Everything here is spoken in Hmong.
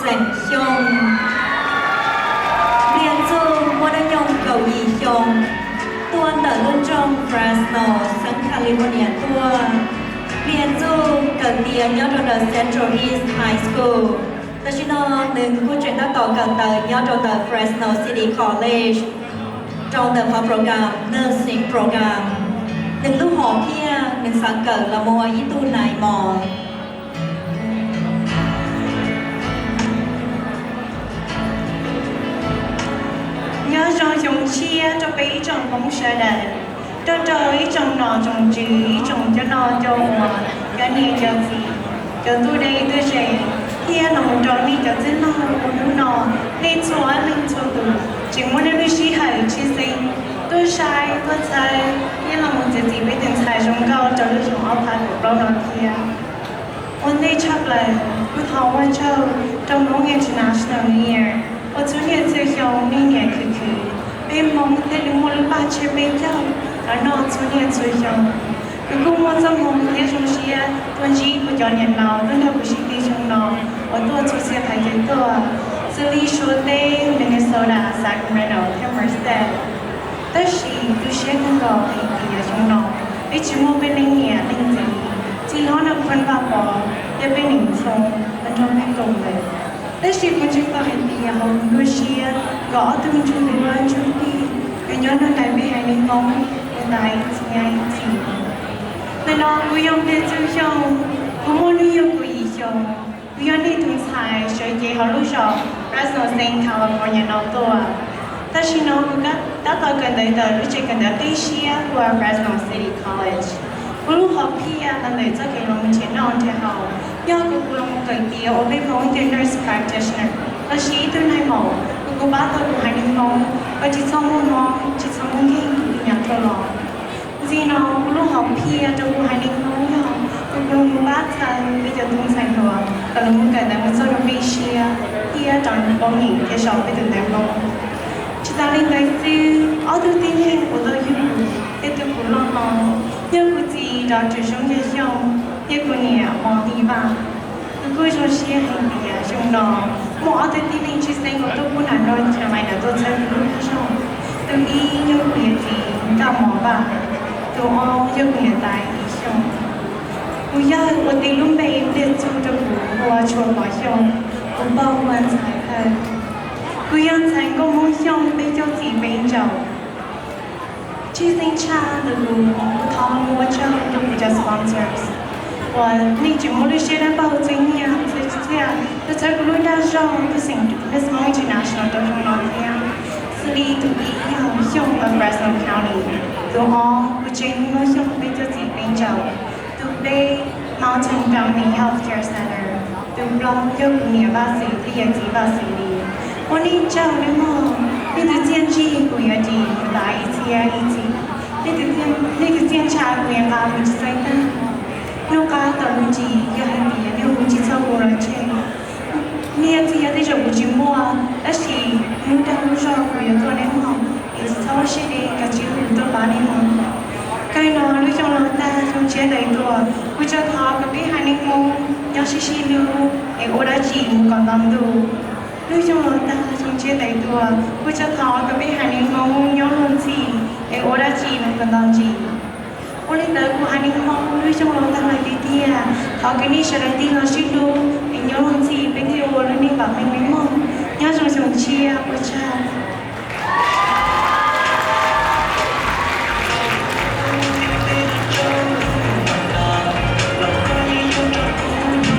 Xeem Xyooj. Nplias Txuj muaj hnub nyoog kaum yim xyoo, tuaj ntawm lub nroog Fresno, xeev California tuaj. Nplias Txuj kawm tiav nyob rau ntawm Central East High School. Tam sim no nws kuj tseem tab tom kawm ntawv nyob rau ntawm Fresno City College, rau ntawm qhov program nursing program. Nws lub hom phiaj nws xav kawm los mus ua ib tug nais mos. Nyob zoo xyoo tshiab rau peb ib tsoom Hmoob sawv daws, rau rau ib tsoom nom tsoom tswv, ib tsoom cov noj cov ua, cov niam cov txiv, cov tuaj deb tuaj ze, thiab los mus rau nej cov txwj laug uas hnub no nej txhua leej txhua tus tseem muab nej lub sij hawm tshwj xeeb tuaj saib tuaj txhawb thiab los mus txiav txim peb tus ntxhais zoo nkauj rau lub xyoo ob phav kaum plaub no thiab. Ua ntej tshaj plaws kuv thov ua tsaug rau Hmoob International New Year uas txhua niaj txhua xyoo nej niam khwv khwv, peb Hmoob thiaj li muaj lub paj tshiab peb caug los noj txhua niaj txhua xyoo. Kuv kuj muaj txoj hmoo thiab zoo siab tuaj ntsib kuv cov niam laus tuaj nrog kuv sib tw xyoo no uas tuaj txhua txhia qav ces tuaj, xws li Suav teb, Minnesota, Sacramento thiab Merced. Tab sis tu siab kawg nkaus hais tias xyoo no peb tsis muaj peb leej niam leej txiv, txiv hlob Naj Phoo Vaj Pov thiab peb niam Ntxhoo los nrog peb koom lawm. Tab sis kuv ntseeg tau hais tias hauv kuv nruab siab nkaus ob tug ntsuj plig ntsuj plig uas nyob nrog nraim peb haiv neeg Hmoob mus tas ib txhis ib txhis. Ntawm no kuv yog Nplias Txuj Xyooj, kuv muaj hnub nyoog kaum yim xyoo. Kuv yog nej tus ntxhais sawv cev hauv lub zos Fresno State, California no tuaj. Tam sim no kuv tab tom kawm ntawv ntawm lub tsev kawm ntawv qib siab uas Fresno City College. Kuv lub hom phiaj los ntawm txoj kev los mus nrhiav noj nrhiav haus, yog kuv, kuv los mus kawm tiav ua peb Hmoob ib tug nurse practitioner lossis ib tug nais maum, kuv, kuv pab tau kuv haiv neeg Hmoob kom tsis txhob muaj mob tsis txhob muaj nkeeg tus tij nyam rau los. Ntxiv no kuv lub hom phiaj rau kuv haiv neeg Hmoob yog kuv, kuv los mus pab txhawb peb cov tub ntxhais hluas kom lawv mus kawm ntawv mus txog rau peb siab thiab rau peb poj niam thiab so peb tus ntawv Hmoob. Tsis tas li ntawd xwb, ob tug tib neeg uas tau yug kuv thiab tu kuv loj no yog kuv txiv Doctor Zoo Yaj Xyooj thiab kuv niam Mos Lis Vaj. Kuv kuj zoo siab hais tias xyoo no muaj ob tug tib neeg tshwj xeeb uas tuaj pub nram nroog Carolina tuaj txhawb kuv lub dag zog. Tus ib yog kuv niam txiv Nkaj Mos Vaj, tus ob yog kuv niam tais Lis Xyooj. Kuv yawg ua tij lub npe Nplias Txuj rau kuv hu ua Tshua Pov Xyooj, kuv pog hu ua Ntxhais Thawj. Kuv yog ntxhais nkauj Hmoob Xyooj peb caug txiv peb ntsaum. Tshwj xeeb tshaj ntawm kuv, kuv thov ua tsaug rau kuv cov sponsors uas nej tseem muaj lub siab dawb paug txhua niaj txhia tuaj txhawb kuv lub dag zog tuaj xeem Miss Hmong International rau xyoo no thiab. Xws li tus ib yog Xyooj of Fresno County, tus ob kuv tsev Hmoob Xyooj peb caug txiv peb ntsaum, tus peb Mountain Valley Health Care Center, tus plaub yog kuv niam Vaj Xis thiab yawm txiv Vaj Xis Lis. Ua nej tsaug nawb mog, nej tus txiaj ntsig kuv yuav ris nqa ib txhiab ib txhis, nej tus txiaj ntsha kuv yuav nqa mus tsis txawj tag. Noj qab tau lub ris yog hais tias nej hu tsis txog kuv los tseg. Nej yog txiv yog tej zaum kuv tsis muaj, tab sis hnub dag lub zog kuv yuav tuaj nej mog, es tsis txhob ua siab deb, kav tsij hu tuaj pab nej mog. Kawg no lub xyoo laus tag xyoo tshiab tais tuaj, kuv tsuas thov kom peb haiv neeg Hmoob nyob sib sib hlub es ua dab tsi mus kom nto ntu. Lub xyoo laus tag xyoo tshiab tais tuaj, kuv tsuas thov kom peb haiv neeg Hmoob nyob luag ntxhi es ua dab tsi mus kom nto ntsis. Ua li ntawd kuv haiv neeg Hmoob lub xyoo laus tag lawm tiag tiag, thov kom nej sawv daws tig los sib hlub es nyob luag ntxhi peb thiaj ua lub neej vam meej li mog. Nyob zoo xyoo tshiab, ua tsaug.